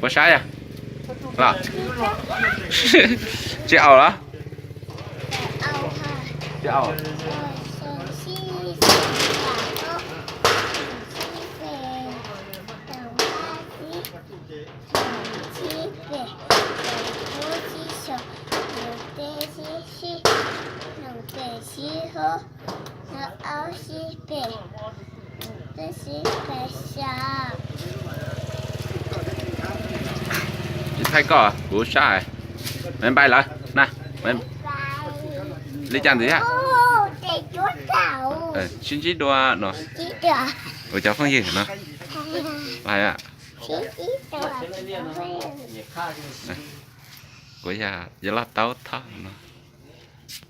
Puas saib yog los? Tsis aus los? Tsis aus. Tsis thaij koj, kuv sab. Bye bye lawm na. Li cas ntxiv? Sib ntsib dua no. Ua cov phooj ywg no. Kuv yog Yawg Loj Taub Thoj no.